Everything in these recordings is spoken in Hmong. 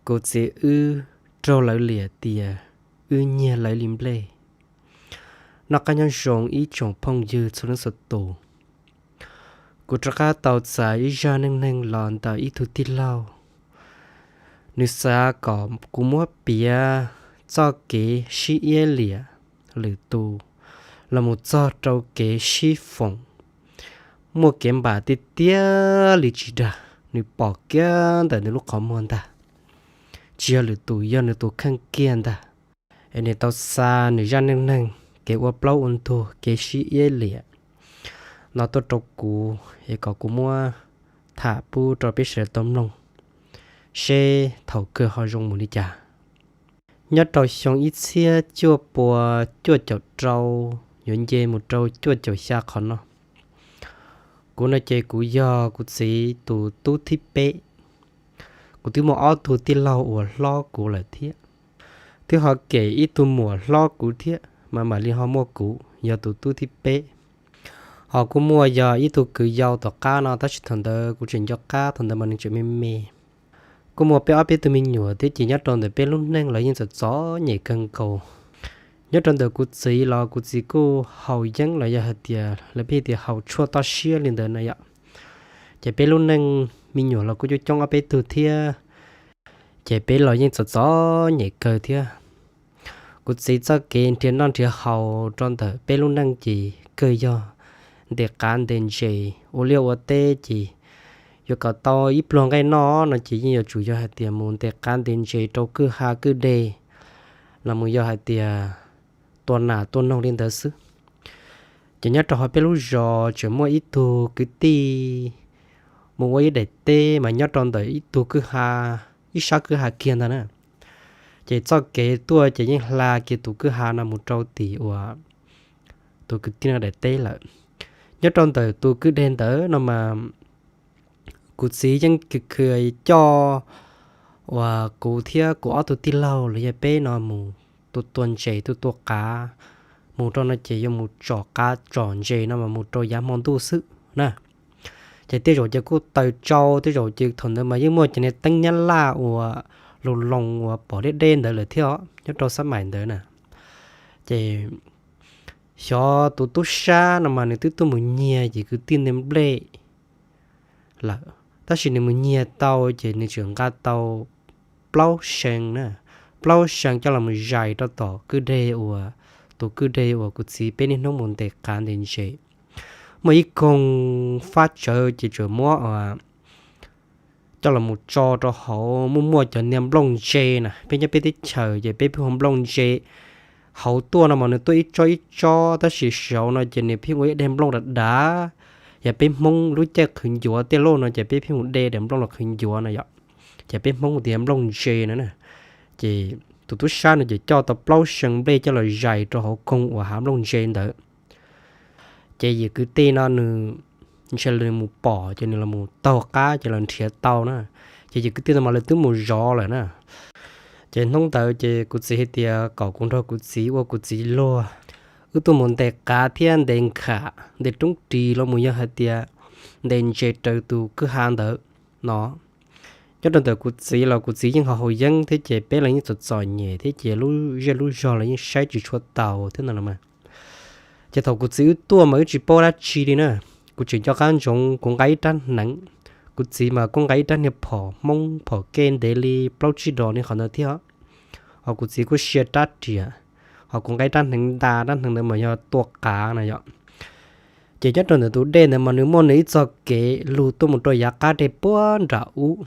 Kuv txiv wb raug lawv liam tias wb nyiag lawv li nplej. Noj qab nyob zoo ib tsoom phooj ywg txhua leej txhua tus. Kuv rov qab tau txais ib zaj neej neeg los ntawm ib tug tij laug. Nws xav kom kuv muab piav txoj kev sib iab liam lwm tus los mus txog rau kev sib foom, muaj kev npam tiag tiag li tsis dag, nws pom kiag ntawm nws lub qhov muag ntag, tsis yog lwm tus, yog nws tus kheej kiag ntag. Es nws tau xa nws zaj neej neeg kev ua plaub ua ntug, kev sib iab liam no tuaj rau kuv es kom kuv muab tham pub rau peb sawv daws tau mloog, seb thaum kawg ho zoo mus li cas. Nyob rau xyoo ib txhiab cuaj pua cuaj caum rau, yuav nce mus rau cuaj caum xya qhov no, kuv no ces kuv yog kuv txiv tus tub thib peb. Kuv twb muaj ob tug tij laug uas hlob kuv lawm thiab, twb ho kem ib tug muam hlob kuv thiab mas mam li ho muaj kuv yog tus tub thib peb. Ho kuj muaj yog ib tug kwv yau tom qab no, tab sis thaum ntawd kuv tseem nco qab, thaum ntawd mas nws tseem me me. Kuj muaj peb ob peb tug me nyuam thiab, ces nyob rau ntawm peb lub neej los yeej txom txom nyem kawg nkaus. Nyob rau ntawm kuv txiv los kuv txiv kuj haus yeeb los yog hais tias lawv pheej tias haus tshuaj toj siab li ntawd no yom. Ces peb lub neej me nyuam los kuj coob coob ob peb tug thiab, ces peb los yeej txom txom nyem kawg thiab. Kuv txiv txoj kev nrhiav noj nrhiav haus rau ntawm peb lub neej ces kawg yog ntes qav ntes ntses, ua liaj ua teb ces yuav kom tau ib pluag nqaij noj no ces yeej yuav tsum yog hais tias mus ntes qav ntes ntses rau kwj ha kwj deg, los mus yog hais tias tua nas tua noog li ntawd xwb. Ces nyob rau hauv peb lub zos tseem muaj ib tug kwv tij mus ua ib daim teb mas nyob rau ntawm ib tug kwj ha, ib sab kwj ha kiag ntag na. Ces txoj kev tuaj ces yeej hla kiag tus kwj ha no mus rau tim uas tus kwv tij no daim teb lawm. Nyob rau ntawm tus kwj deg ntawd no mas kuv txiv yeej khwv khwv coj uas kuv thiab kuv ob tug tij laug los yog peb no mus tua tua ntses, tua tua qav, mus rau no ces yuav mus tsom qav tsom ntses no mas mus rau yav hmo ntuj xwb na. Ces tej zaum ces kuj taws tsau, tej zaum ces thaum ntawd mas yeej muaj cov niag teeb nyab laj uas lus loos uas pom deb deb ntawd lawm thiab os, nyob rau xab maim ntawd na. Ces xyov tus tub sab no mas nws twb tuaj mus nyiag ces kwv tij ntawd nplej lawm, tab sis nws mus nyiag tau ces nws tseem nqa tau plaub see na, plaub see coj los mus zais rau tom kwj deg uas, tus kwj deg uas kuv txiv peb niaj hnub mus ntes qav ntes ntses. Muaj ib koog fab tsawv ces tseem muab coj los mus tso rau hauv, muaj muaj cov niag nplooj ntse na, peb nyob peb teb chaws ces peb pheej hu nplooj ntse hauv tuaj no mas nws tuaj ib tsob ib tsob, tab sis saud no ces nws pheej ua ib daim nplooj dav dav. Yog peb Hmoob lub caij qhwv ncuav tej lauj no ces peb pheej mus de daim nplooj los qhwv ncuav no yom, ces peb Hmoob tias nplooj ntse no na. Ces tus tub sab no ces coj tau plaub see nplej coj los zais rau hauv koog uas hav nplooj ntse ntawd. Ces yawm kwv tij no nws ntshai nws mus pom ces nws los mus taug qab ces los nrhiav tau na. Ces yawm kwv tij no mas lawv twb mus zov lawm na. Ces hnub ntawd ces kuv txiv hais tias kom kuv nrog kuv txiv ua kuv txiv luag, wb tuaj mus ntes qav thiab ntes nkham, ntes roob ris los mus yog hais tias ntes ntses raws tus kwj ha ntawd no. Nyob rau ntawm kuv txiv los kuv txiv yeej ho haus yeeb thiab ces peb los yeej txom txom nyem thiab ces lub zej lub zog los yeej saib tsis tshua taus thiab no los mas. Ces thaum kuv txiv wb tuaj mas wb tsis paub dab tsi li na. Kuv tseem nco qab ntsoov kuv nqa ib rab hneev, kuv txiv mas kuj nqa ib rab niag phom Hmoob phom kej ntev li plaub tsib dos li qhov ntawd thiab. Ho kuv txiv kuj sia rab riam, ho kuv nqa ib rab hneev nta, rab hneev ntawd mas yog tua qav na yom. Ces nyob rau ntawm tus dej ntawd mas nws muaj nws ib txoj kev lug tuaj mus rau yav qab deg puag nram ub.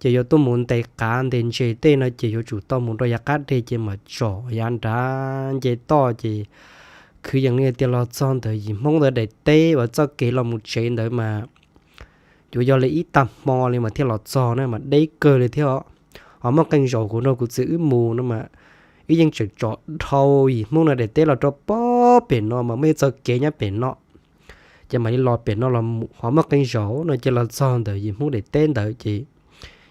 Ces yuav tuaj mus ntes qav ntes ntses tej no ces yuav tsum tau mus rau yav qab deg ces mam tsom yav nrad nce toj ces khwv yees li tias los txog ntawm yim Hmoob ntawd daim teb uas txoj kev los mus tsev ntawd mas yuav yog li ib tag hmo li mas thiaj los txog na, mas deb kawg li thiab os. Ho muaj qee zaus kuv nrog kuv txiv wb mus no mas wb yeej tseem tsom dhau yim Hmoob no daim teb los rau pem no mas muaj ib txoj kev nyob pem no, ces mam li los pem no los mus. Ho muaj qee zaus no ces los txog ntawm yim Hmoob daim teb ntawd ces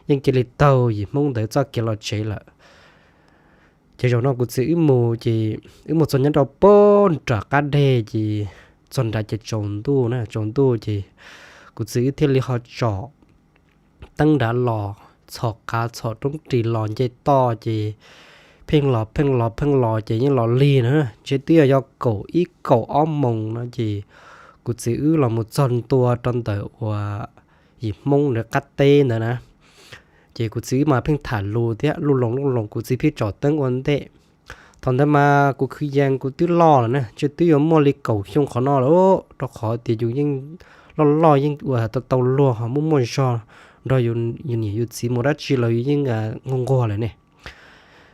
yeej cia li taug yim Hmoob ntawd txoj kev los tsev lawm. Ces zaum no kuv txiv wb mus ces wb mus txog nyob rau puag nram qab deg ces txog nrad ces tsaus ntuj na, tsaus ntuj ces kuv txiv wb thiaj li ho tsom teeb nrad los. txhom qav txhom roob ris los nce toj ces pheej los pheej los pheej los ces yeej los lig na, ntshe twb yog yog kaum ib kaum ob moos no ces kuv txiv wb los mus txog ntua rau ntawm uas yim Hmoob ntawd qab teb ntawd na. Ces kuv txiv wb mas pheej tham lus thiab, luj loos luj loos kuv txiv pheej tsom teeb ua ntej. Thaum ntawd mas kuv kwv yees kuv twb loj lawm na, ntshe twb yuav muaj li kaum xyoo qhov no lawm, rau qhov tias yus yeej loj loj yeej ua tau tau luag ho muaj muaj zog nrog yus niam yus txiv mus dab tsi los yus yeej nquag nquag lawm ne.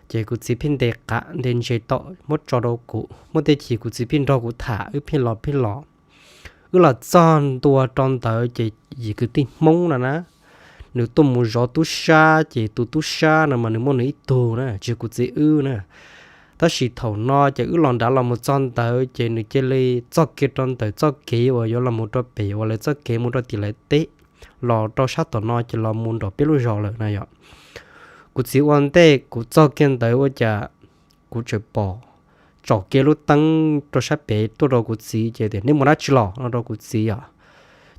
Ces kuv txiv pheej ntes qav ntes ntses tom muab tso rau kuv, muaj tej chim kuv txiv pheej nrog kuv tham, wb pheej los pheej los. Wb los txog ntua rau ntawd ces yim kwv tij Hmoob no na, nws tuaj mus zov tub sab, ces tus tub sab no mas nws muaj nws ib tug na, tsis yog kuv txiv wb na. Tab sis thaum no ces wb los nrad los mus txog ntawd ces nws cia li txoj kev rau ntawm txoj kev uas yuav los mus rau pem uas lawv txoj kev mus rau tim lawv teb, los rau sab tom no ces los mus nram peb lub zos lawm na yom. Kuv txiv ua ntej kuv txog kiag ntawd ua cas kuv tseem pom tsom kiag lub teeb rau sab pem tuaj rau kuv txiv ces tias, neb mus dab tsi los no rau kuv txiv os.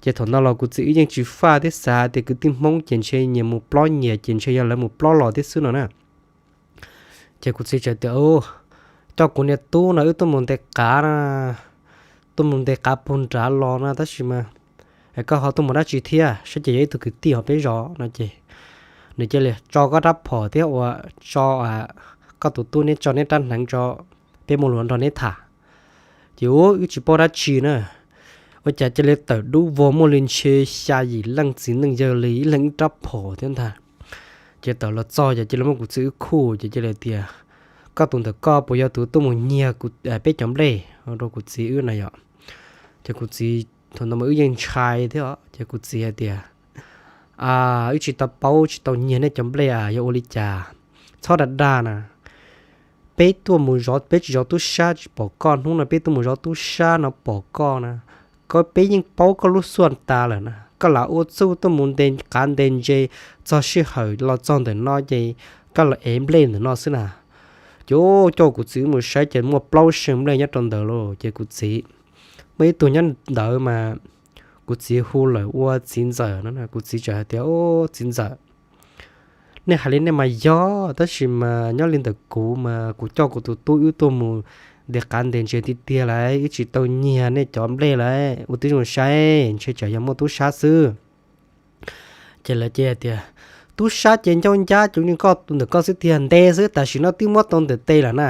Ces thaum no los kuv txiv wb yeej tsis faj thiab, xav tias kwv tij Hmoob ces ntshe nyias mus plob nyias ces ntshe yog lawv mus plob los thiab xwb no na. Ces kuv txiv txawm tias, coj kuv niag tub no wb tuaj mus ntes qav na, tuaj mus ntes qav puag nrad los na, tab sis mas koj ho tuaj mus dab tsi thiab, saib ces yog ib tug kwv tij hauv peb zos no ces nws cia li tso koj rab phom thiab ua tso koj tus tub neb tso neb rab hneev tso, peb mus luag nrog neb tham. Ces wb tsis paub dab tsi na, ua cas cia li tawm dub vog muaj li ntshe xya yim leej txiv neej yawg li ib leeg ib rab phom thiab ntag. Ces tawm los txog ces cia li muab kuv txiv wb khuj ces cia li tias, koj tus ntawm koj puas yog tus tuaj mus nyiag peb cov nplej rau kuv txiv wb na yom. Ces kuv txiv thaum ntawd mas wb yeej ntshai thiab ces kuv txiv hais tias, wb tsis tau paub tsis tau nyiag nej cov nplej a, yog ua li cas? Txhob dag dag na. Peb tuaj mus zov, peb tsis zov tub sab tsis pom koj, hnub no peb tuaj mus zov tub sab no pom koj na, koj peb yeej paub koj lub xuaj tas lawm na, koj lam ua txuj tuaj mus ntes qav ntes ntses txog sij hawm los txog ntawm no ces koj los ev nplej ntawm no xwb na. Ces coj kuv txiv mus saib ces muaj plaub seev nplej nyob rau ntawd lauj. Ces kuv txiv muaj ib tug nyob ntawd mas kuv txiv hu lawm ua txiv ntxawm no, kuv txiv txawm hais tias, txiv ntxawm, nej hais li nej mas yog, tab sis mas nyob li ntawm kuv mas kuv coj kuv tus tub wb tuaj mus ntes qav ntes ntses tiag tiag lawm, wb tsis tau nyiag nej cov nplej lawm, ua tib zoo saib ntshe tsam yog muaj tub sab xwb. Ces lawv cia tias, tub sab ces ncauj ncab cuv li koj tus ntawm koj xwb tiag, ntes xwb, tam sim no twb muab tau ntawm tes lawm na.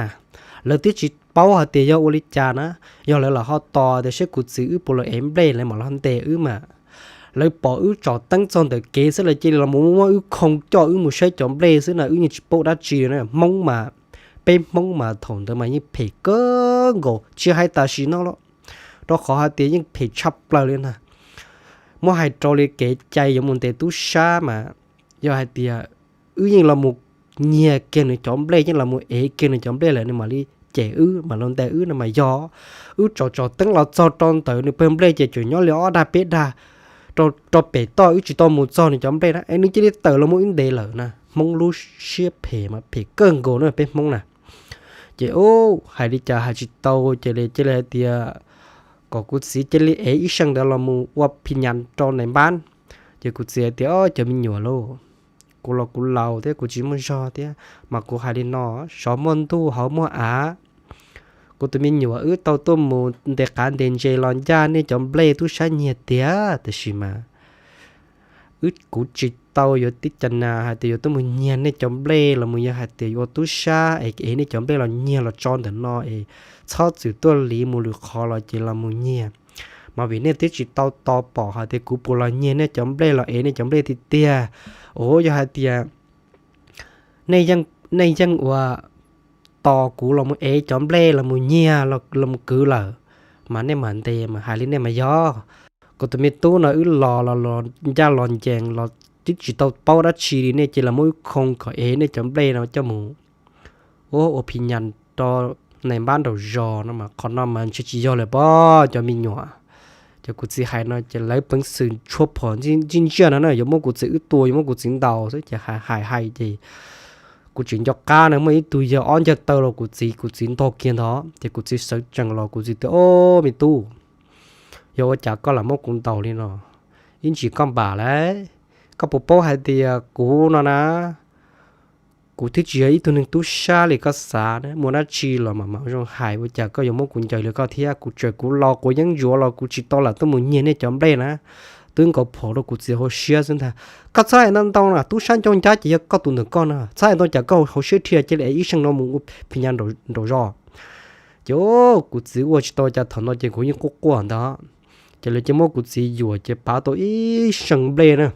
Lawv twb tsis paub hais tias yog ua li cas na, yog lawv lam ho tos tias saib kuv txiv wb puas los ev nplej lawv mam los ntes wb mas. Lawv pom wb tsom teeb txog ntawm kev xwb lawv cia li los mus muab wb khoo coj wb mus saib cov nplej xwb na, wb yeej tsis paub dab tsi na. Hmoob mas, peb Hmoob mas thaum ntawd mas yeej phem kawg nkaus, tsis hais tam sim no los, rau qhov hais tias yeej phem tshaj plaws li ntag. Muab hais rau li kev cai yuav mus ntes tub sab mas, yog hais tias wb yeej los mus nyiag kiag nws cov nplej, yeej los mus ev kiag nws cov nplej lawm nws mam li cem wb mam los ntes wb no mas yog. Wb tsom tsom teeb los txog rau ntawm nws pawg nplej ces tseem nyob li ob dag peb dag rau pem toj, wb tsis tau mus txog nws cov nplej na es nws cia li tawm los muab wb ntes lawm na. Hmoob lub siab phem mas phem kawg nkaus na peb Hmoob na. Ces hais li cas hais tsis tau, ces li cia li hais tias kom kuv txiv cia li ev ib seem ntawd los mus ua phi nyas rau nais npab. Ces kuv txiv hais tias, o cov me nyuam lauj, kuv los kuv laus thiab kuv tsis muaj zog thiab, mas kuv hais li no, sov muaj ntuj hauv muaj av, kuv tus me nyuam wb tau tuaj mus ntes qav ntes ntses los ncaj nej cov nplej tub sab nyiag tiag, tiam sis mas wb kuv tsis tau yuav tib cov nas hais tias yuav tuaj mus nyiag nej cov nplej los mus, yog hais tias yuav ua tub sab es ev nej cov nplej los nyiag los tso ntawm no es txhob txwm tuaj liv mus lwm qhov los ces los mus nyiag. Mas vim nej twb tsis tau tos pom hais tias kuv puas los nyiag nej cov nplej los ev nej cov nplej tiag tiag. Ua yog hais tias nej yeej ua tos kuv los mus ev cov nplej los mus nyiag los mus kwv lawm, mas nej mam ntes mas hais li nej mas yog. Kuv tus me tub no wb los los los ncaj los ncees los twb tsis tau paub dab tsi li, nej cia li muab wb khoo kom ev nej cov nplej no coj mus ua phi nyas rau nais npab nraum zos no mas qhov no mas ntshe tsis yog lawm pob cov me nyuam. Ces kuv txiv hais no ces lawv peev xwm tshuav phom ntsij ntsiaj no na, yuav muab kuv txiv wb tua, yuav muab kuv txiv ntaus xwb. Ces hais hais hais ces kuv tseem nco qab no muaj ib tug yawg ob ncag taw los kuv txiv, kuv txiv ntog kiag ntog ces kuv txiv sawv tsees los kuv txiv tias, o me tub, yog ua cas koj lam muab kuv ntaus li no? Ib ntsis koj npam lauj. Koj puas paub hais tias kuv no na, kuv twb tsis yog ib tug neeg tub sab li koj xav na, muaj dab tsi los mam mam zoo hais, ua cas koj yuav muab kuv ncaws li koj thiab? Kuv tseem kuv los quav yeeb ntsuav los kuv tsis tau lam tuaj mus nyiag nej cov nplej na. Twb nkaus phom rau kuv txiv hauv siab xwb ntag. Koj txhob hais ntau ntau na, tub sab ncauj ncab ces yog koj tus ntawm koj na, txhob hais ntau cas koj hauv siab rhia cia li ib seem no mus ua phim nyuj nraum zos. Ces kuv txiv ua tsis tau cas, thaum no ces kuv yeej quaj quaj ntawd, ces lawv cia muab kuv txiv yuam ces pav tau ib seem nplej na.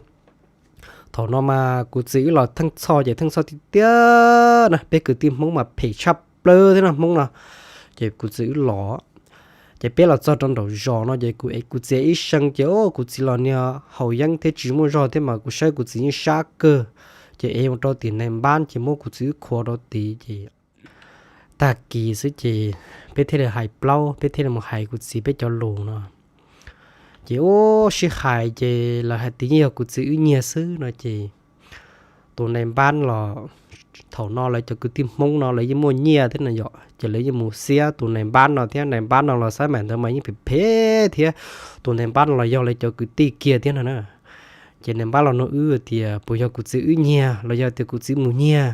Thaum no mas kuv txiv wb los theej txhoj ces theej txhoj tiag tiag na, peb kwv tij Hmoob mas phem tshaj plaws thiab no Hmoob no. Ces kuv txiv wb los, ces peb los txog rau nraum zos no ces kuv ev kuv txiv ib seem ces kuv txiv los niag haus yeeb thiab tsis muaj zog thiab mas kuv saib kuv txiv yeej sab kawg. Ces ev mus rau tim nais npab ces muab kuv txiv wb khuam rau tid ces tag kis xwb ces peb thiaj li hais plaub, peb thiaj li mus hais kuv txiv peb cov lus no. Ces ua sib hais ces lawv hais tias yeej yog kuv txiv wb nyiag xwb no ces tus nais npab los, thaum no lawv cov kwv tij Hmoob no lawv yeej muaj nyiaj thiab no yom, ces lawv yeej mus xiab tus nais npab no thiab, nais npab no los xab maim ntawd mas yeej phem phem thiab, tus nais npab no los yog lawv cov kwv tij kiag thiab no na. Ces nais npab los nug wb tias puas yog kuv txiv wb nyiag los yog tias kuv txiv mus nyiag.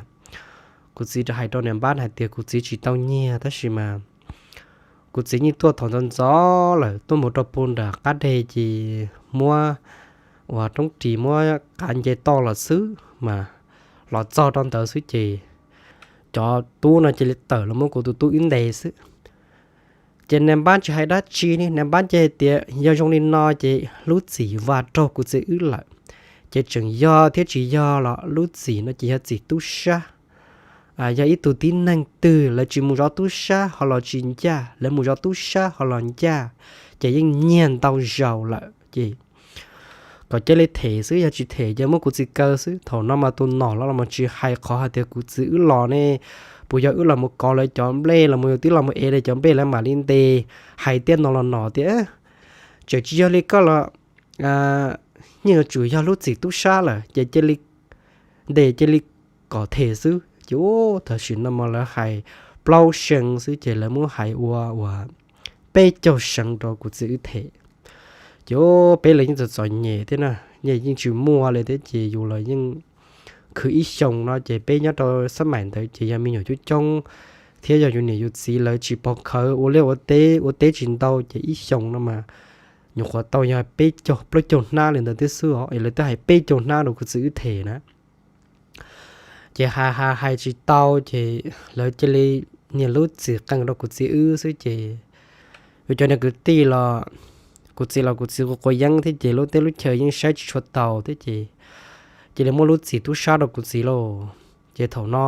Kuv txiv rov hais rau nais npab hais tias kuv txiv tsis tau nyiag tab sis mas kuv txiv yeej tuaj thaum ntxov ntxov lawm, tuaj mus rau puag nram qab deg ces muab uas roob ris muab qav nce toj los xwb mas los txog rau ntawd xwb ces cov tub no cia li tawm los muab kuv tus tub wb ntes xwb. Ces nais npab tsis hais dab tsi li, nais npab cia hais tias yog zoo li no ces lub txim vam raug kuv txiv wb lawm. Ces tseem yog thiab tsis yog los lub txim no ces yog txim tub sab, yog ib tug tib neeg twg lawv tsis mus zov tub sab ho los tsis ncaj, lawv mus zov tub sab ho los ncaj, ces yeej nyiag ntau zaus lawm ces kom cia li them xwb, yog tsis them ces muab kuv txiv kaw xwb. Thaum no mas tus nom los los tsis hais qhov hais tias kuv txiv wb los ne, puas yog wb los mus kov lawv cov nplej los mus, yog twb los mus ev lawv cov nplej lawv mam li ntes, hais tiaj no los nom tias tseem tsis yog li koj los yeej yuav tsum yog lub txim tub sab lawm ces cia li ntes cia li kom them xwb. Ces ua tam sim no mas lawv hais plaub seev xwb ces lawv muab hais ua uas peb caug seev rau kuv txiv wb them. Ces peb los yeej txom txom nyem thiab na, yeej tsis muaj li thiab ces yus los yeej khwv ib xyoos no ces peb nyob rau xab maim ntawd ces yog me nyuam coob coob thiab yog yus niam yus txiv lawv tsis pom khawv ua liaj ua teb, ua teb tsis ntau ces ib xyoos no mas nyuam qhuav tau yog peb caug plaub caug hnab li ntawd thiab xwb os, es lawv twb hais peb caug hnab rau kuv txiv wb them na. Ces hais hais hais tsis tau ces lawv cia li nias lub txim qees rau kuv txiv wb xwb ces yus cov niag kwv tij los, kuv txiv los kuv txiv quav quav yeeb thiab ces lub teb lub chaw yeej saib tsis tshua taus thiab ces cia li muab lub txim tub sab rau kuv txiv lauj. Ces thaum no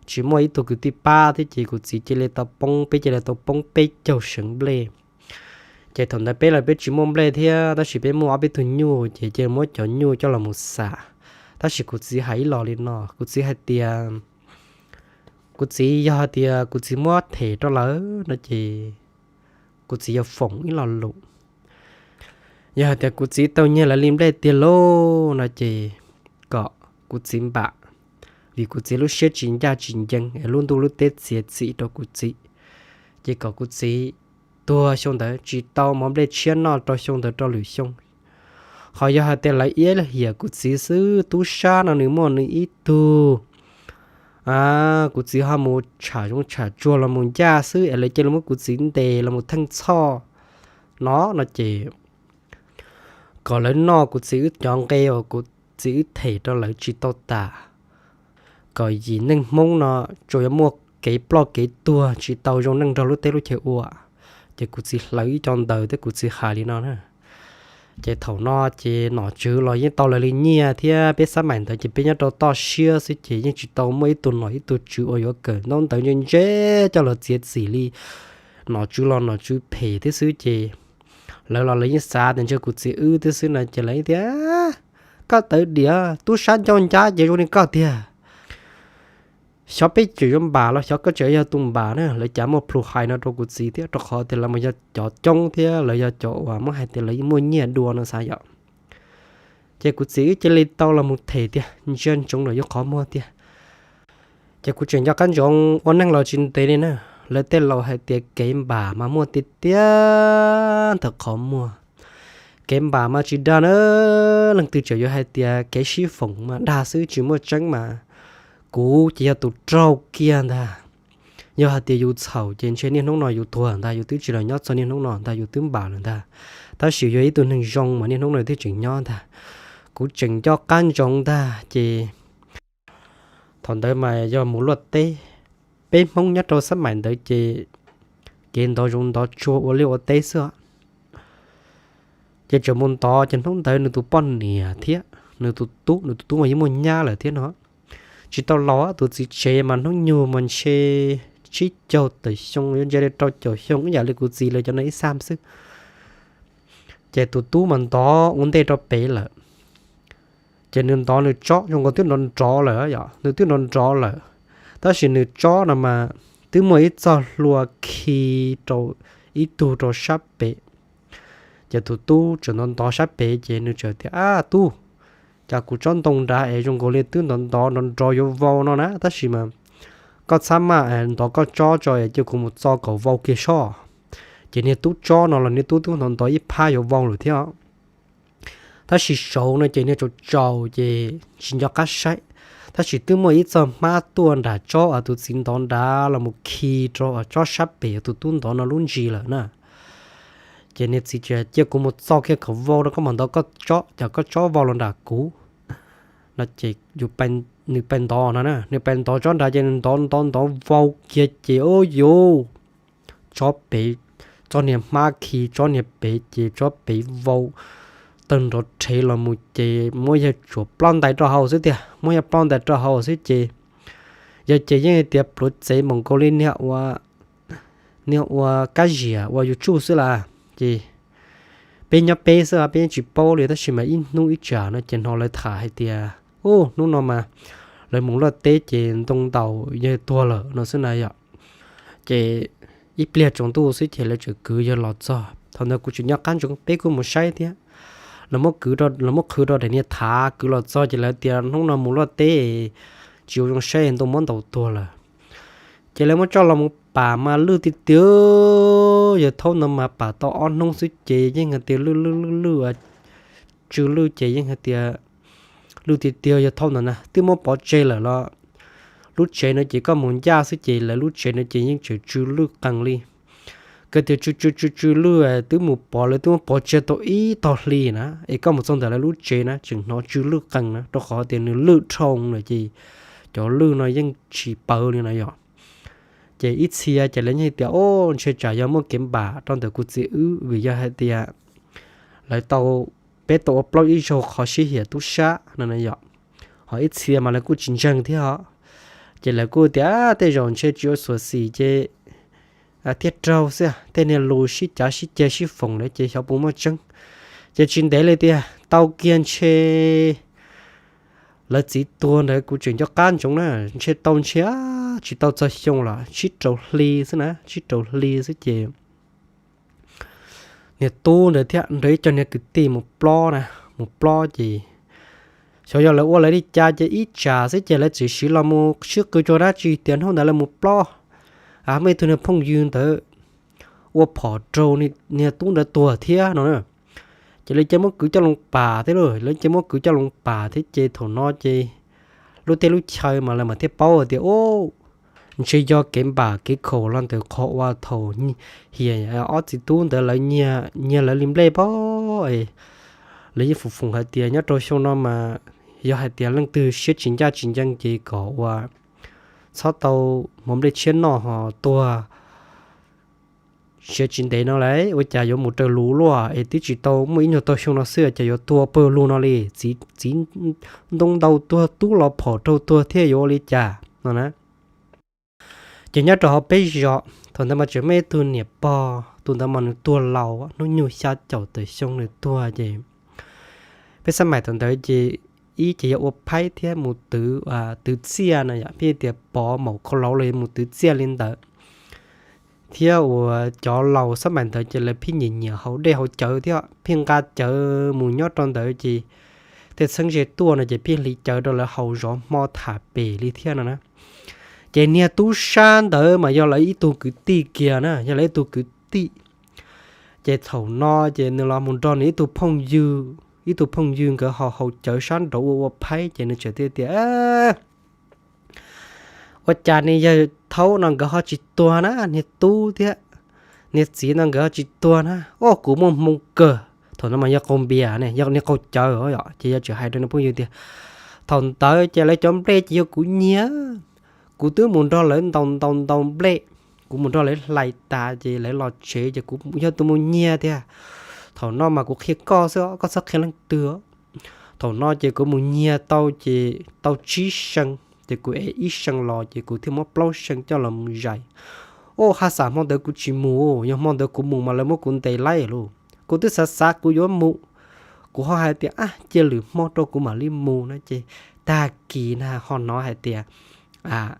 tsis muaj ib tug kwv tij pab thiab ces kuv txiv cia li tau poob, peb cia li tau poob peb caug seev nplej. Ces thaum ntawd peb los peb tsis muaj nplej thiab tab sis peb muaj ob peb tug nyuj ces cia li muab cov nyuj coj los mus xam. Tab sis kuv txiv hais ib los li no, kuv txiv hais tias kuv txiv yog hais tias kuv txiv muab them rau lawv no ces kuv txiv yuav foom ib lo lus. Yog hais tias kuv txiv tau nyiag lawv li nplej tiag lauj no ces kom kuv txiv npam, vim kuv txiv lub siab tsis ncaj tsis ncees es lub ntuj lub teb txiav txim rau kuv txiv, ces kom kuv txiv tuag xyoo ntawd tsis tau mov nplej tshiab noj rau xyoo ntawd rau lwm xyoo. Ho yog hais tias lawv iab hiam kuv txiv xwb, tub sab no nws muaj nws ib tug, kuv txiv ho mus tsham zoov tsham tsuag los mus ncaj xwb es lawv cia li muab kuv txiv ntes los mus theej txhoj no no ces kom lawv noj kuv txiv wb cov nqe uas kuv txiv wb them rau lawv tsis tau tas, kom yim neeg Hmoob no tsuas yuav muaj kev ploj kev tuag tsis tau zoo neej nrog lub teb lub chaw ua. Ces kuv txiv hlawv ib co ntawv thiab kuv txiv hais li no na. Ces thaum no ces nom tswv los yeej tau lawv li nyiaj thiab peb xab maim ntawd ces peb nyob rau toj siab xwb ces yeej tsis tau muaj ib tug nom ib tug tswv uas yuav kawm ntaub ntawv ntse ntse coj los txiav txim li. Nom tswv los nom tswv phem thiab xwb ces lawv los lawv yeej xav tias ntshe kuv txiv wb thiab xwb no ces lawv tias, koj tawv diam, tub sab ncauj ncab ces zoo li koj tiag. Xyov peb tseem yuav npam los xyov koj tseem yog tus npam na. Lawv cav muaj plhus hais no rau kuv txiv thiab rau qhov tias lawv mas yog cov coob thiab lawv yog cov uas muab hais tias lawv yeej muaj nyiaj dua no xav yom. Ces kuv txiv wb cia li tau los mus them tiag, ntsia ntsoov lawm yuav qhov muag tiag. Ces kuv tseem nco qab ntsoov ua neej los tsis ntev li na. Lawv tej laus hais tias kev npam mas muaj tiag tiag ntawm qhov muag. kev npam mas tsis dag na, leej twg tseem yuav hais tias kev sib foom mas dag xwb tsis muaj tseeb mas. Kuv ces yog tus raug kiag ntag. Yog hais tias yus txhaum ces ntshe niaj hnub no yus tuag ntag, yus twb tsis los nyob txog niaj hnub no ntag, yus twb npam lawm ntag. Tab sis yog ib tug neeg zoo mas niaj hnub no twb tseem nyob ntag. Kuv tseem nco qab ntsoov ntag ces thaum ntawd mas yog mus luaj teb, peb Hmoob nyob rau xab maim ntawd ces kev ntov zoov ntov tsuag ua liaj ua teb xwb. Ces tseem mus ntov ces hnub ntawd nws tus poj niam thiab nws tus tub, nws tus tub mas yeej muaj nyab lawm thiab no. Tsis tau laus, tus txiv tsev mas hnub nyoog mas ntshe tsib caug tawm xyoo, yuav ntsia li rau caum xyoo ib yam li kuv txiv lawv cov no ib xab xwb. Ces tus tub mas ntov ua ntej rau pem lawm. Ces nws ntov nws tsob zoo nkaus twb nrov nrov lawm yom, nws twb nrov nrov lawm, tab sis nws tsob no mas twb muaj ib txoj hlua khi rau ib tug rau sab pem. Ces tus tub tseem ntov ntov sab pem ces nws txawm tias, Ab tub, cas kuv tsob ntoo nrad es zoo nkaus li twb ntov ntov nrov nrov yuav vau no na, tab sis mas koj txhob maj ntov koj tsob tso es cia kuv mus txo kom vau kiag soj. Ces niag tub tsob no los niag tub twb ntov ntov ib phab yuav vau lawm thiab. Tab sis saud no ces niag tsaus tsaus ces tsis nco qab saib, tab sis twb muaj ib txoj hmab tuaj nram tsob uas tus txiv ntov nrad los mus khi rau tsob sab pem tus tub ntov no lub ntsis lawm na. Ces niag txiv tias, Cia kuv mus txo kiag kom vau rau koj mam ntov koj tsob, cas koj tsob vau los nram kuv no. Ces nws pais ntov no na, nws pais ntov tsob nrad ces nws ntov ntov ntov vau kiag ces ua yuv, tsob pem, tsob niag hmab khi tsob niag pem ces tsob pem vau tawg nrov rhev los mus ces muab yawg tsuas ploj ntais rau hauv xwb tiag, muab yawg ploj ntais rau hauv xwb ces yawg ces yeej hais tias pluav txev npaum nkaus li niag ua, niag ua kab ziam ua yus tsuj xwb las. Ces peb nyob peb xwb peb yeej tsis paub li, tab sis mas ib hnub ib tsam no ces hnov lawv tham hais tias, u, hnub no mas lawv mus luaj teb ces ntoo ntaus yawg tuag lawm no xwb na yom. Ces ib pliag tsaus ntuj xwb ces lawv txawm kwv yawg los txog. Thaum ntawd kuv tseem nyob qab ntsoov peb kuj mus saib thiab. Lawv muab kwv, lawv muab qhwv rau daim niag thav kwv los txog ces lawv tias hnub no mus luaj teb tsis ua zoo saib ntoo muab ntaus tuag lawm. Ces lawv muab coj los mus pam mas lwj tiag tiag, yawg thaub ntawd mas pam tau ob hnub xwb ces yeej hais tias lwj lwj lwj lwj, tsw lwj ces yeej hais tias lwj tiag tiag, yawg thaub ntawd na twb muab pov tseg lawm los lub tsev no ces koj mus ncaj xwb ces lawv lub tsev no ces yeej tseem tsw lwj qees li. Koj tias tsw tsw tsw tsw lwj twb mus pov, lawv twb muab pov tseg tau ib tog hli na, es koj mus txog ntawm lawv lub tsev na tseem hnov tsw lwj qees na, rau qhov tias nws lwj dhau lawm ces cov lwj no yeej tsis pawv li no yom. Ces ib txhia ces lawv yeej tias, o, ntshe tsam yog muaj kev npam rau ntawm kuv txiv wb vim yog hais tias lawv tau, peb tau ua plaub ib zaug qhov sib hiam tub sab no na yom. Ho ib txhia mas lawv kuj tsis ntseeg thiab os. Ces lawv kuj tias tej zaum ntshe tsis ua xyuam xim ces thiaj raug xwb, tej niag lus sib cav sib ceg sib foom lawm ces xyov puas muaj tseeb. Ces tsis ntev li tiag tau kiag ntshe lawv txiv tuag ntawd kuv tseem nco qab ntsoov na, ntshe tau ntshe tsis tau txog xyoo los tsib rau hli xwb na, tsib rau hli xwb ces niag tub ntawd thiab nrog ib co niag kwv tij mus plob na, mus plob ces xyov yog lawv ua lawv li cas ces ib tsam xwb ces lawv txawm siv los mus sib qw rau dab tsi tias hnub ntawd lawv mus plob, muaj ib tug niag phooj ywg ntawd ua phom raug niag tub ntawd tuag thiab no na. Ces lawv cia muab kwv coj loo pam thiab lauj, lawv cia muab kwv coj loo pam thiab ces thaum no ces lub teb lub chaw mas lawv mam thiaj paub tias, u, ntshe yog kev npam kev khaum los ntawm qhov uas thaum hiam ob txiv tub ntawd lawv nyiag lawv li nplej pob. Lawv yeej foom foom hais tias nyob rau xyoo no mas yog hais tias leej twg siab tsis ncaj tsis ncees ces kom ua txhob tau muaj nplej tshiab noj ho tuag siav tsis ntev no lauj, ua cas yuav mus raws lus luaj es twb tsis tau muaj ib nyuag tau xyoo no xwb cas yuav tuag pawg lug no li, txiv ntoo ntaus tuag tub los phom raug tuag thiab yuav ua li cas no na. Ces nyob rau hauv peb zos thaum ntawd mas tseem muaj ib tug niam pog, tus ntawd mas nws tuag laus hnub nyoog xya caum tawm xyoo nws tuag ces peb xab maim thaum ntawd ces ib ces yog ua phaib thiab mus twv, twv txiaj no yom, peb tias pov maum khau lauv los yog mus twv txiaj li ntawd. Thiab uas cov laus xab maim ntawd ces lawv pheej nyiam nyiam haus dej haus cawv thiab pheej nqa cawv mus nyob rau ntawd ces tej txheeb ze tuaj no ces pheej hliv cawv rau lawv haus zov hmo tham pem li thiab no na. Ces niag tub sab ntawd mas yog lawv ib tug kwv tij kiag na, yog lawv ib tug kwv tij. Ces thaum no ces nws los mus nrog nws ib tug phooj ywg, ib tug phooj ywg nkawd haus haus cawv sab nraud ua ua phaib ces nws txawm tias, ua cas niag yawg thaub no nkawd ho tsis tuag na, niag tub thiab niag txiv no nkawd ho tsis tuag na, o kuv muaj hmoo kawg. Thaum no mas yog qaug npias ne, yog niag qaug cawv os, ces yog tseem hais rau nws phooj ywg tias, thaum ntawd ces lawv cov nplej ces yog kuv nyiag, kuv twb mus nrog lawv ntaus ntaus ntaus nplej, kuv mus nrog lawv hlais tas ces lawv los tsev ces kuv yog tus mus nyiag tiag. Thaum no mas kuv qhia koj xwb, koj txhob qhia leej twg. Thaum no ces kuv mus nyiag tau ces tau tsib xyoo, ces kuv ev ib xyoo los ces kuv thiaj muab plaub xyoo coj los mus zais. O, ha xam hmo ntawd kuv tsis mus, yog hmo ntawd kuv mus mas lawv muab kuv ntes laib lauj. Kuv twb xav xav kuv yuav mus, kuv ho hais tias, a, cia lwm hmo rau kuv mam li mus no ces tag kis na ho hnov hais tias, a,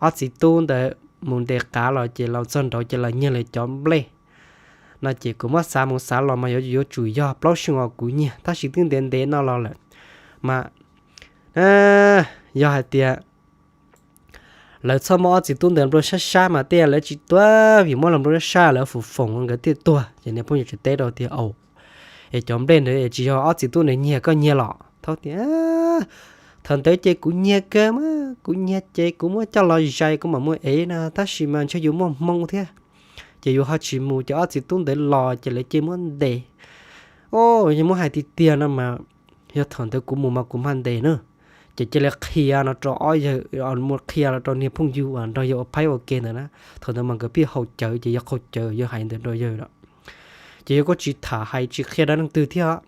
ob txiv tub ntawd mus ntes qav los ces los txog nraud ces los nyiag lawv cov nplej no ces kuv muab xav mus xav los mas yuav yuav tsum yog plaub xyoo uas kuv nyiag, tab sis twb ntev ntev no los lawm mas yog hais tias lawv txhob muab ob txiv tub ntawd nplua sab sab mas tej lawv tsis tuag, vim muab los nplua sab sab lawv fum foom nkawd thiaj tuag. Ces niag phooj ywg teb rau tias, au, es cov nplej ntawd tsis yog ob txiv tub ntawd nyiag, koj nyiag los? Thaub tias, thaum ntawd ces kuv nyiag kawg mas, kuv nyiag ces kuv muab coj los zais kuv mam muab ev no, tab sis mas ntshe yus muaj hmoo thiab, ces yus ho tsis mus ces ob txiv tub ntawd los ces lawv cia muab ntes. O, yog muab hais tiag tiag no mas yog thaum ntawd kuv mus mas kuv mam ntes na. Ces cia li qhia no rau ob yawg, mus qhia los rau niag phooj ywg uas nrog yawg ua phaib ua ke ntawd na. Thaum ntawd mas nkawd pheej haus cawv ces yog qaug cawv, yawg hais ntawd rau yawg lawm. Ces yawg kuj tsis tham hais tsis qhia rau leej twg thiab.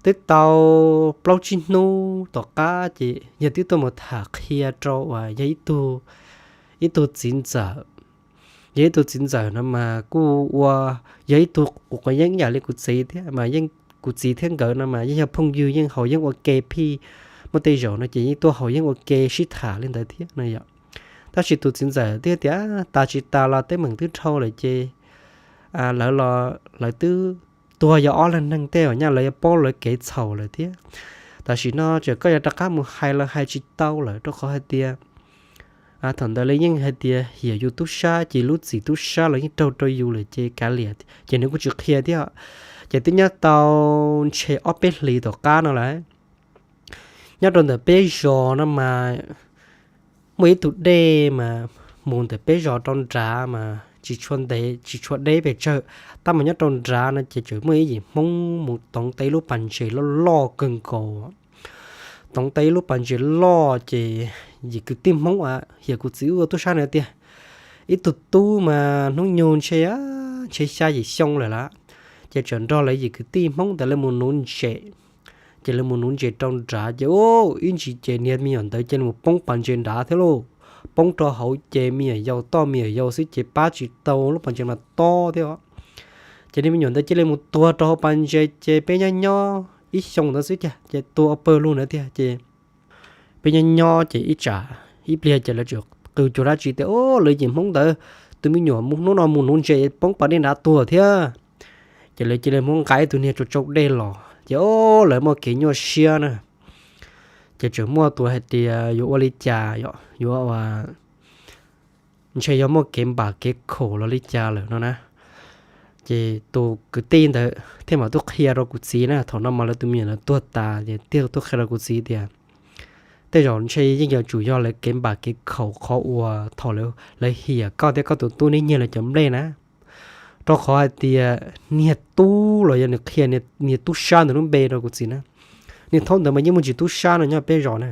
Twb tau plaub tsib hnub tom qab ces yawg twb tuaj mus tham qhia rau uas yog ib tug, ib tug txiv ntxawm. Yog ib tug txiv ntxawm no mas kuj ua, yog ib tug quav yeeb yam li kuv txiv thiab mas yeej, kuv txiv thiab nkawd no mas yeej yog phooj ywg, yeej haus yeeb ua ke phij, muaj tej zaum no ces yeej tuaj haus yeeb ua ke sib tham li ntawd thiab no yom. Tab sis tus txiv ntxawm thiaj tias tas tsis tas los teeb meem twb dhau lawm ces lawv los lawv twb tuag yog ob leeg neeg tej uas nyaj lawv yuav paub lawv kev txhaum lawm thiab. Tam sim no tseem koj yuav rov qab mus hais los hais tsis tau lawm rau qhov hais tias thaum ntawd lawv yeej hais tias hiam yus tub sab ces lub txim tub sab los yeej raug rau yus lawm ces kav liam, ces nws kuj tsis qhia thiab. Ces twb nyob tau ntshe ob peb hlis tom qab no lawm, nyob rau ntawm peb zos no mas muaj ib tug dej mas mus ntawm peb zos rau nrad mas tsis tshua ntev tsis tshua deb pes tsawg, tab mas nyob rau nrad no ces tseem muaj ib yim Hmoob mus toov tau ib lub pas ntses loj loj kawg nkaus. Toov tau ib lub pas ntses loj ces yim kwv tij Hmoob a, hiam kuv txiv ua tub sab na tiag, ib tug tub mas hnub nyoog ntshe, ntshe xya yim xyoo lawm lawm, ces tseem nrog lawv yim kwv tij Hmoob ntawd lawv mus nuv ntses. Ces lawv mus nuv ntses rau nrad ces ib ntsis ces niag me nyuam ntawd cia li mus poob pas ntses nrad thiab lauj. Poob rau hauv ces me nyuam yaus toj me nyuam yaus xwb ces pab tsis tau lub pas ntses mas tob thiab. Ces niag me nyuam ntawd cia li mus tuag rau hauv pas ntses ces peb nyob nyob ib xyoo ntawd xwb ces tuag pawg lug ntawd tiag ces peb nyob nyob ces ib tsam ib pliag ces lawv tseem qw cuag dab tsi tias, o, lawv yim Hmoob ntawd tus me nyuam hnub no mus nuv ntses poob pas dej nrad tuag thiab. Ces lawv cia li muab nqa ib tug niag tsau tsau dej los ces o, lawv muaj kev nyuaj siab na. Ces tseem muaj tus hais tias yuav ua li cas, yuav ua ntshe yog muaj kev npam kev khaum los li cas lawm no na. Ces tus kwv tij ntawd thiaj mam tuaj qhia rau kuv txiv na, thaum no mas lawv tus me nyuam ntawd tuag tas ces thiaj tuaj qhia rau kuv txiv tias tej zaum ntshe yeej yuav tsum yog lawv kev npam kev khaum qhov uas thaum lawv hiam koj thiab koj tus tub neb nyiag lawv cov nplej na. Rau qhov hais tias niag tub los yog nws qhia niag tub sab ntawd lub npe rau kuv txiv na. Niag thaub ntawd mas yeej muaj ntsis tub sab no nyob peb zos na.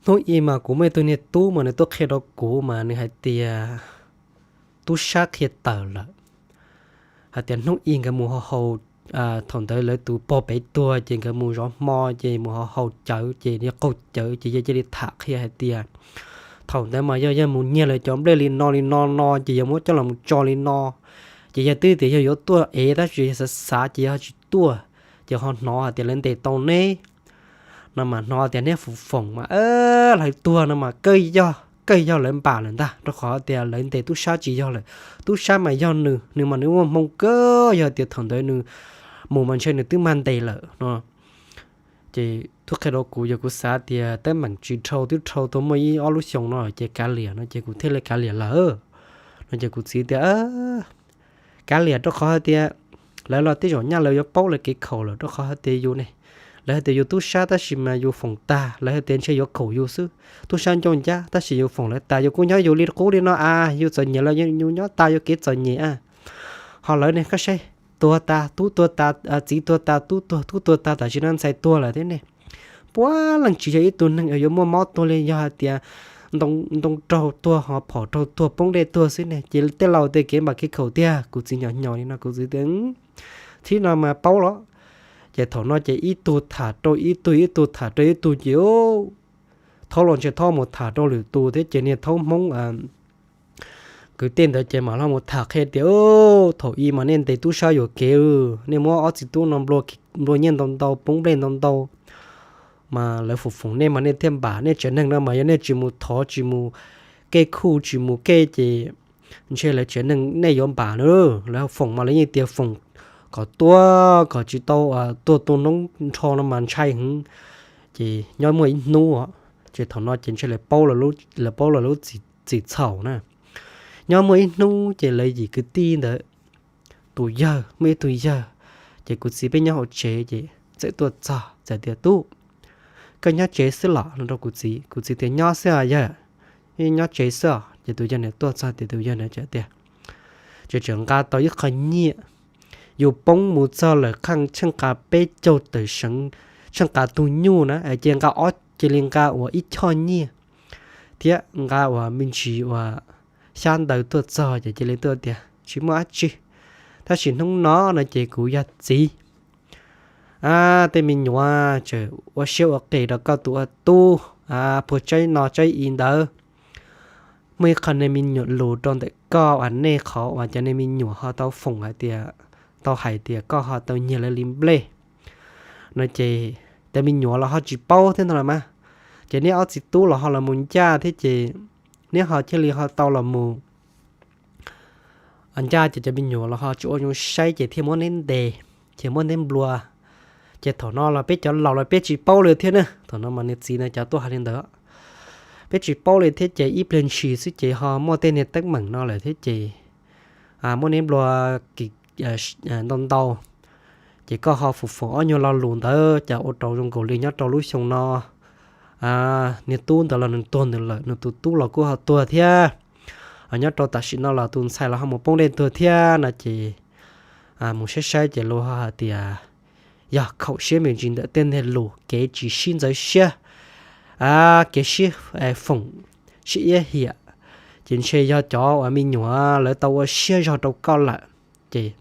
Hnub ib mas kuv muaj ib tug niag tub mas nws tuaj qhia rau kuv mas nws hais tias tub sab qhia tawm lawm, hais tias hnub ib nkawd mus haus haus, thaum ntawd lawv tus pog pem tuag ces nkawd mus zov hmo ces mus haus haus cawv ces yawg qaug cawv ces yawg cia li tham qhia hais tias thaum ntawd mas yog yawg mus nyiag lawv cov nplej li no li no no ces yawg muab coj los mus tso li no, ces yawg twb tias yawg yuav tuaj ev tab sis yawg xav xav ces yawg ho tsis tuaj, ces ho hnov hais tias lawv ntes tau neb no mas hnov tias neb fum foom mas lawv tuag no mas kawg yog, kawg yog lawv npam lawm ntag, rau qhov tias lawv ntes tub sab tsis yog lawm. Tub sab mas yog nws, nws mas nws muaj hmoo kawg, yog tias thaum ntawd nws mus mas ntshe nws twb mag ntes lawm no. Ces tuaj qhia rau kuv, yog kuv xav tias teeb meem tsis dhau twb dhau tau muaj ib ob lub xyoo no ces kav liam no ces kuv thiaj li kav liam lawm no. Ces kuv txiv tias kav liam, rau qhov hais tias lawv los tej zaum nyaj lawv yuav paub lawv kev khaum lawm, rau qhov hais tias yus ne, lawv hais tias yus tub sab tab sis mas yus foom tag, lawv hais tias ntshe yuav khaum yus xwb, tub sab ncauj ncab tab sis yus foom lawv tas, yus kuj nyob yus li qub li no a, yus txom nyem los yus nyob tas yus kev txom nyem a. Ho lawv ne, koj saib, tuag tas tub tuag tas, txiv tuag tas tub tuag, tub tuag tas tam sim no ntxhais tuag lawm thiab ne. Puav leej tsis yog ib tug neeg yuav muaj mob tuag li, yog hais tias ntoo raug tuag ho phom raug tuag poob dej tuag xwb ne. Ces tej laus tej kev npam kev khaum tiag, kuv txiv nyo nyo li no, kuv txiv tias, thib no mas paub los. Ces thaum no ces ib tug tham rau ib tug, ib tug tham rau ib tug ces thaub los ntshe thaub mus tham rau lwm tus thiab ces niag thaub Hmoob kwv tij ntawd ces mam li mus tham qhia tias, thaum ub mas nej ntes tub sab yuam kev, nej muab ob txiv tub no nplua nyiaj ntau ntau, poob nplej ntau ntau, mas lawv foom foom nej mas nej thiaj npam. Nej tsev neeg no mas yog nej tsis mus thov, tsis mus kej khuj, tsis mus kej ces ntshe lawv tsev neeg nej yuav npam na. Lawv foom mas lawv yeej tias foom kom tuag kom tsis tau tuag tu noob nrho no mas ntshai heev. Ces nyob muaj ib hnub, ces thaum no ces ntshe lawv paub lawv lub txim txhaum na. Nyob muaj ib hnub ces lawv yim kwv tij ntawd, tus yawg, muaj ib tug yawg, ces kuv txiv peb nyob hauv tsev ces txawm tuaj txog txawm tias, tub, koj nyob tsev xwb los? Rau kuv txiv. Kuv txiv tias, nyob xwb os yawg, nyob tsev xwb os. Ces tus yawg ntawd tuaj txog tias, tus yawg ntawd txawm tias, tseem tseem nqa tau ib qho nyiaj, yus poob mus txog lawm qhov tsheej nqa peb caug tawm seev, tsheej nqa tug nyuj na, ces nqa ob, cia li nqa ua ib choj nyiaj thiab nqa ua me ntsis ua xyab ntawv tuaj txog ces cia li tuaj tias, tsis muaj dab tsi, tab sis hnub no no ces kuv yog txiv, tej me nyuam tseem ua siab ua qis rau koj tus ua tub, puag tsaib no tsaib i ntawd, muaj ib qho nej me nyuam lus rau ntawm koj uas nej qhov uas cov nej me nyuam ho tau foom hais tias, tau hais tias koj ho tau nyiag lawv li nplej no ces cov me nyuam los ho tsis paub thiab no los mas, ces neb ob txiv tub los ho los mus ncaj thiab ces neb ho thiaj li ho tau los mus ncaj ces cov me nyuam los ho tsis ua zoo saib ces thiaj muab neb ntes, ces muab neb nplua. Ces thaum no los peb cov laus los peb tsis paub li thiab na, thaum no mas nws txiv no cov tuaj hais li ntawd, peb tsis paub li thiab ces ib pliag ntshis xwb ces ho muaj tej niag teeb meem no lawm thiab ces muab neb nplua ntau ntau, ces koj ho foom foom ob nyuag lo lus ntawd cas ua rau zoo nkaus li nyob rau lub xyoo no niag tub ntawd los nws tuag nws lawm, nws tus tub los kuj ho tuag thiab, nyob rau tam sim no los tus ntxhais los ho mus poob dej tuag thiab no ces mus saib saib ces luag ho hais tias yog khaum siab me ntsis ntawm tej niag lus kev tsis sib ntxeev siab, kev sib foom, sib iab hiam, ces ntshe yog cov uas me nyuam lawv tau ua siab zog rau koj lawm, ces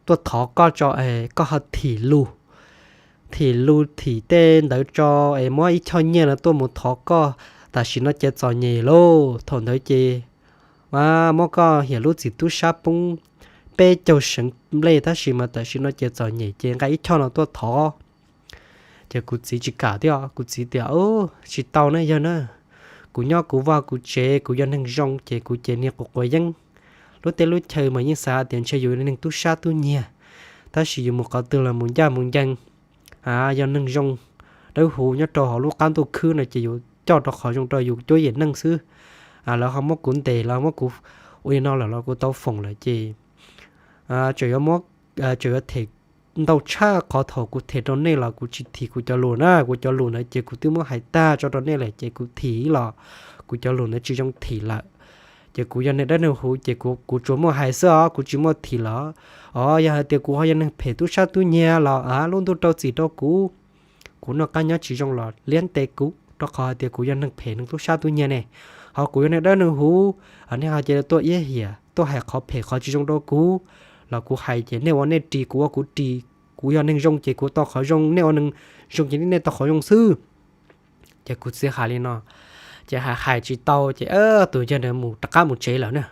tuaj thov koj tso, koj ho thim lus, thim lus thim tej ntawd tso, es muab ib choj nyiaj no tuaj mus thov koj, tam sim no ces txom nyem lauj. Thaum ntawd ces muab koj hiam lub txim tub sab poob peb caug seev nplej, tab sis mas tam sim no ces txom nyem ces nqa ib choj no tuaj thov. Ces kuv txiv tsis kam thiab, kuv txiv tias, tsis tau na yawg na, kuv nyob kuv vaj kuv tsev, kuv yog neeg zoo ces kuv ces niag quav quav yeeb. Lub teb lub chaw mas yeej xav tias ntshe yus neeg tub sab tub nyiag, tab sis yus mus qhov twg los mus ncaj mus ncees, yog neeg zoo dawb huv nyob rau hauv lub qab ntuj khwb no ces yus coj rau qhov zoo rau yus cuab yim neej xwb. Lawv ho muab kuv ntes los muab kuv ua li no lawm los kuv tau foom lawm ces tseem yuav them ntau tshaj qhov thaum kuv them rau nej los kuv tsis thim kuv cov lus na. Kuv cov lus ntawd ces kuv twb muab hais tag tso rau nej lawm ces kuv thim los kuv cov lus ntawd tsis zoo thim lawm. Ces kuv yog neeg dawb neeg huv ces kuv tsuas muaj hais xwb os, kuv tsis muaj thim los. Os, yog hais tias kuv ho yog neeg phem tub sab tub nyiag los lub ntuj rau txim rau kuv, kuv noj qab nyob tsis zoo los liab ntes kuv, rau qhov hais tias kuv yog neeg phem neeg tub sab tub nyiag ne. Ho kuv yog neeg dawb neeg huv, nej ho cia li tuaj iab hiam tuaj hais qhov phem qhov tsis zoo rau kuv, los kuv hais ces nej ua nej ris, kuv ua kuv ris. Kuv yog neeg zoo ces kuv tau qhov zoo, nej ua neeg zoo ces nej tau qhov zoo xwb. Ces kuv txiv hais li no, ces hais hais tsis tau ces tus yawg ntawd mus rov qab mus tsev lawm na.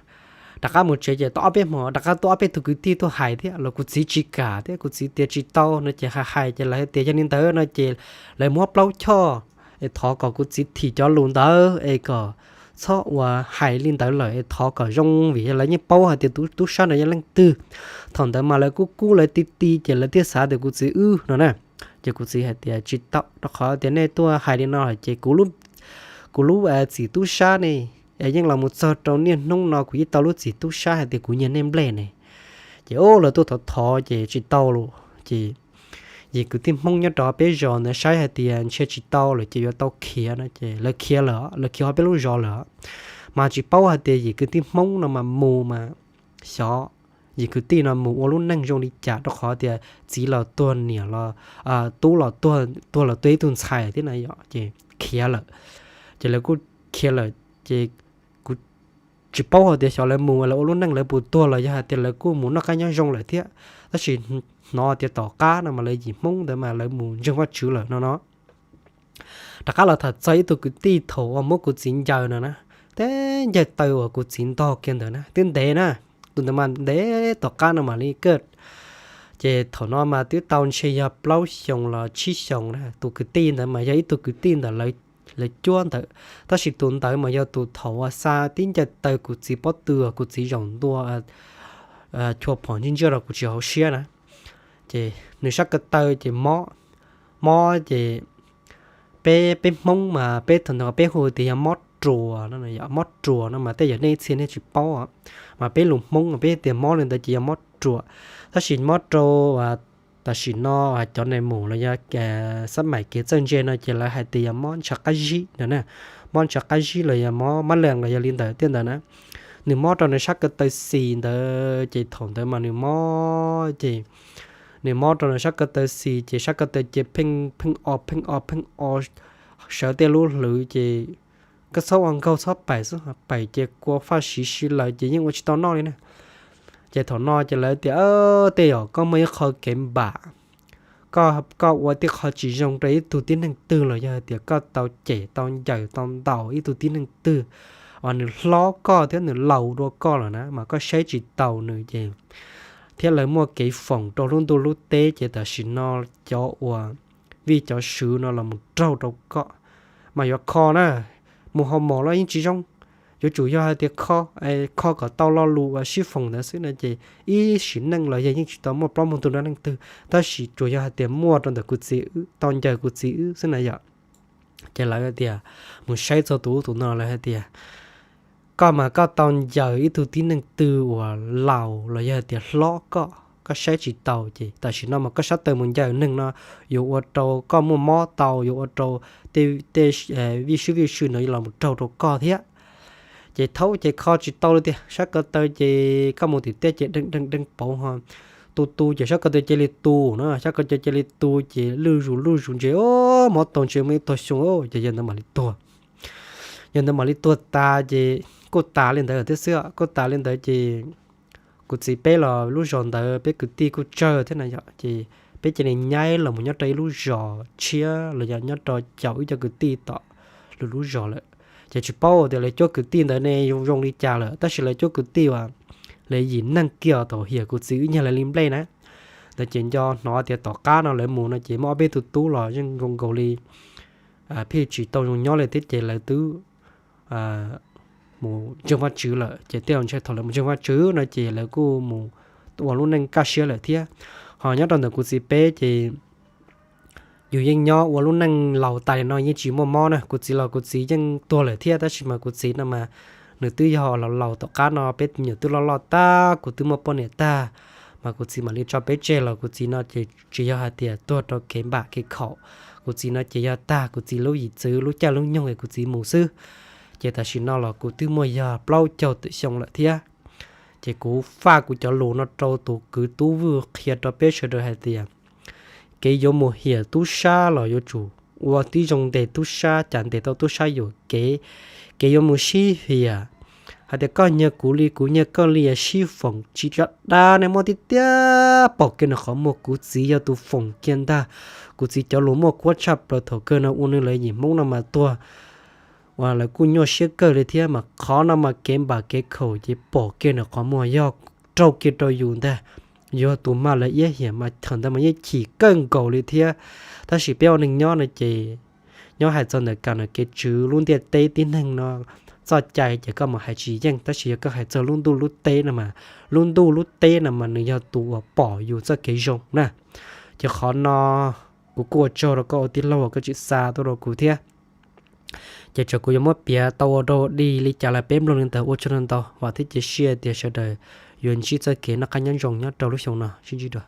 Rov qab mus tsev ces tau ob peb hmo rov qab tuaj ob peb tug kwv tij tuaj hais thiab los kuv txiv tsis kam thiab, kuv txiv tias tsis tau no ces hais hais ces lawv tias yog li ntawd no ces lawv muab plaub choj es thov kom kuv txiv thim cov lus ntawd es kom txhob ua hais li ntawd lawm es thov kom zoo vim lawv yeej paub hais tias tus tub sab no yog leej twg. Thaum ntawd mas lawv kub kub lawv ti ti ces lawv thiaj xav tias kuv txiv wb no na. Ces kuv txiv hais tias tsis tau, rau qhov tias nej tuaj hais li no ces kuv lub txim tub sab ne es yeej los mus txog rau niaj hnub no kuv yeej tau lub txim tub sab hais tias kuv nyiag nej nplej ne. Ces ub, lawv tuaj thov thov ces tsis tau lawm ces yim kwv tij Hmoob nyob rau peb zos ntawd saib hais tias ntshe tsis tau lawm ces yuav tau khiav no ces lawv khiav lawm, lawv khiav ob peb lub zos lawm. Mas tsis paub hais tias yim kwv tij Hmoob no mas mus mas xyov yim kwv tij no mus ua lub neej zoo li cas, rau qhov tias txiv los tuag, niam los, tub los tuag, tuag los tuag ib tug ntxhais thiab na yom, ces khiav lawm. Ces lawv kuj khiav lawm ces kuv tsis paub hais tias xyov lawv mus lawv ua lub neej lawv puas tuag los yog hais tias lawv kuj mus noj qab nyob zoo lawm thiab. Tab sis hnov tias tom qab no mas lawv yim Hmoob ntawd mas lawv mus ntseeg Vajtswv lawm no no. Rov qab los tham txog ib tug kwv tij thaum uas muab kuv txiv ncaws no na, tej ncaws taw uas kuv txiv ntog kiag ntawd na twb ntev na, tus ntawd mas ntev tom qab no mam li kaj. Ces thaum no mas twb tau ntshe yog plaub xyoos los tsib xyoos na, tus kwv tij ntawd mas yog ib tug kwv tij ntawm lawv cuab ntawd, tab sis tus ntawd mas yog tus thaum uas xa tib ncaws taw kuv txiv pob tw, kuv txiv zaum ntua chua phom ntsij ntsiaj rau kuv tsis hauv siab na. Ces nws sab ko taw ces mob, mob ces peb, peb Hmoob mas peb thaum ntawd peb hu tias yog mob ruas no, mob ruas no mas tej yam nej txhia nej tsis paub, mas peb lus Hmoob peb tias mob li ntawd ces yog mob ruas. Tab sis mob rau tam sim no cov neeg mus los yog xab maim kev txawj ntse no ces lawv hais tias yog mob ntshav qab zib no na, mob ntshav qab zib los yog mob mab lees los yog li ntawd tiag ntawd na. Nws mob rau nws sab ko taw xis ntawd ces thaum ntawd mas nws mob ces nws mob rau nws sab ko taw xis ces sab ko taw ces pheej pheej o pheej o pheej o, sawv tej lub hlwv ces koj txhob ua nkaug txhob paim xwb, paim ces kua faj siv si lawm ces yeej ua tsis tau noj li na. Ces thaum no ces lawv tias tej yam koj muaj ib qho kev npam, koj ua tej qho tsis zoo rau ib tug tib neeg twg los yog hais tias koj tau cem tau ncaws tau ntaus ib tug tib neeg twg uas nws hlob koj thiab nws laus dua koj lawm na mas koj saib tsis taus nws ces thiab lawv muaj kev foom rau lub ntuj lub teb ces tam sim no cov uas vij cov swv no los mus raug rau koj mas yuav kho na, mus haus mos los yeej tsis zoo. Yuav tsum yog hais tias kho, kho kom tau lo lus uas sib foom ntawd xwb no ces ib sim neej los yog yeej tsis tau muaj plaub muaj ntug dab neeg twg, tab sis tsuas yog hais tias muaj rau ntawm kuv txiv wb, tau ncaws kuv txiv wb xwb na yom. Ces lawv tias mus saib txog tus ub tus no lawv hais tias koj mas koj tau ncaws ib tug tib neeg twg uas laus los yog hais tias hlob koj, koj saib tsis taus ces tam sim no mas koj sab taw mus ncaws neeg no yuav ua rau koj muaj mob tau, yuav ua rau tej vij sub vij sw no los mus raug rau koj thiab. Ces thaub ces kho tsis tau li tiag, sab ko taw ces koj mus tim tej ces deeg deeg deeg pauv ho tu tu ces sab ko taw cia li tu na, sab ko taw cia li tu ces lwj zus lwj zus ntshe mob tau ntshe muaj ib tog xyoo ces yog ntawd mam li tuag. Yog ntawd mam li tuag tas ces kuj tas li ntawd thiab xwb, kuj tas li ntawd ces kuv txiv peb los lub zos ntawd peb kwv tij kuj tsawg thiab na yom, ces peb cia li nyaib los mus nyob rau ib lub zos tshiab los yog nyob rau caum ib co kwv tij tom lwm lub zos lawm. Ces tsis paub tias lawv cuab kwv tij ntawd ne zoo li cas lawm, tab sis lawv cuab kwv tij uas lawv yim neeg kiag thaum hiam kuv txiv wb nyiag lawv li nplej na. Ntawd ces nco hnov tias tom qab no lawv mus no ces muaj ob peb tug tub los yeej nkaus nkaus li, pheej tsis tau zoo nyob li thiab ces lawv twb mus ntseeg Vajtswv lawm. Ces tej zaum ntshe thaum lawv mus ntseeg Vajtswv no ces lawv kuj mus ua lub neej kaj siab lawm thiab. Ho nyob rau ntawm kuv txiv peb ces yus yeej nyob ua lub neej laus tas li no yeej tsis muaj mob na. Kuv txiv los kuv txiv yeej tuag lawm thiab, tab sis mas kuv txiv no mas nws twb yog laus laus tom qab no peb me nyuam twb loj loj tag, kuv twb muaj poj niam tag, mas kuv txiv mam li tso peb tseg los kuv txiv no ces tsis yog hais tias tuag rau kev npam kev khaum. Kuv txiv no ces yog tag kuv txiv lub yim txwv lub caij lub nyoog es kuv txiv mus xwb. Ces tam sim no los kuv twb muaj yog plaub caug tawm xyoo lawm thiab. Ces kuv faj kuv cov lus no rau tus kwv Tub Vwj qhia rau peb sawv daws hais tias kev yuav mus hiam tub sab los yuav tsum ua tib zoo ntes tub sab, cas ntes tau tub sab yuam kev. Kev yuav mus sib hiam, hais tias koj nyiag kuv li kuv nyiag koj li, sib foom tsis tso dab ne, muab tib tiab pom kiag nws qhov muag. Kuv txiv yog tus foom kiag ntag. Kuv txiv cov lus muaj kuab tshaj plaws, thaum kawg no ua nws lawv yim Hmoob no mas tuag uas lawv kuj nyuaj siab kawg li thiab, mas qhov no mas kev npam kev khaum ces pom kiag nws qhov muag yog raug kiag rau yus ntag. Yog tus mag lawv iab hiam mas thaum ntawd mas yeej chim kawg nkaus li thiab. Tab sis peb ua neeg nyob no ces nyob hais txog ntawm kam ntawm kev tswv lub ntiaj teb tib neeg no txoj cai ces koj mus hais tsis yeej, tab sis yog koj hais txog lub ntuj lub teb no mas, lub ntuj lub teb no mas nws yog tus uas pom yus txoj kev zoo na. Ces qhov no kuv kuj ua tsaug rau koj ua tij laug uas koj tseem xa tuaj rau kuv thiab. Ces txawm kuv yuav muab piav tau ua dog dig li cas los peb mloog li ntawd ua tsaug ntau, vam thiab cia siab tias sawv daws yuav ntsib txoj kev noj qab nyob zoo nyob rau lub xyoo no. Sib ntsib dua.